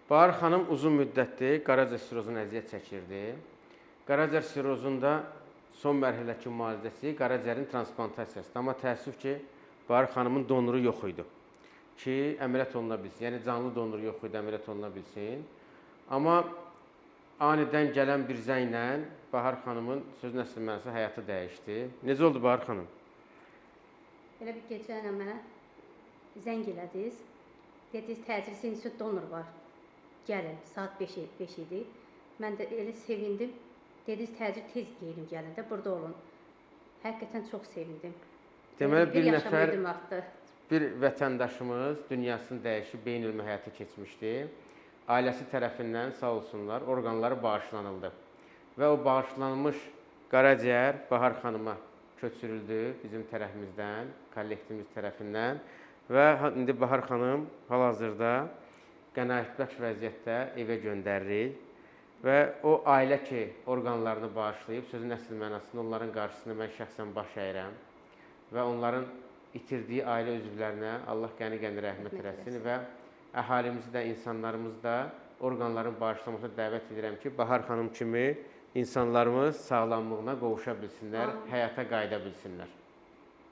Bahar xanım uzun müddətdir qaraciyər sirozundan əziyyət çəkirdi. Qaraciyər sirozunda son mərhələdəki müalicəsi qaraciyərin transplantasiyasıdır. Amma təəssüf ki, Bahar xanımın donoru yox idi ki, əməliyyat oluna bilsin. Yəni canlı donor yox idi, əməliyyat oluna bilsin. Amma anidən gələn bir zənglə Bahar xanımın sözün əsl mənası həyatı dəyişdi. Necə oldu, Bahar xanım? Elə bir gecə ilə mənə zəng elədiniz. Dediniz, təcili sizin üçün donor var. Gəlin, saat 5 idi. Mən də elə sevindim. Dediniz, təcil tez gelin, gəlin də burada olun. Həqiqətən çox sevindim. Deməli, bir yaşam nəfər ümidim artdı. Bir vətəndaşımız dünyasını dəyişib beyin ölümü həyata keçmişdi. Ailəsi tərəfindən sağ olsunlar, orqanları bağışlanıldı. Və o bağışlanmış qaraciyər Bahar xanıma köçürüldü bizim tərəfimizdən, kollektivimiz tərəfindən və indi Bahar xanım hal-hazırda qənaətbəxş vəziyyətdə evə göndəririk və o ailə ki, orqanlarını bağışlayıb, sözün əsl mənasında onların qarşısında mən şəxsən baş əyirəm və onların itirdiyi ailə üzvlərinə Allah qəni-qəni rəhmət eləsin və əhalimizi də, insanlarımızı da orqanların bağışlamasına dəvət edirəm ki, Bahar xanım kimi insanlarımız sağlamlığına qovuşa bilsinlər, həyata qayıda bilsinlər.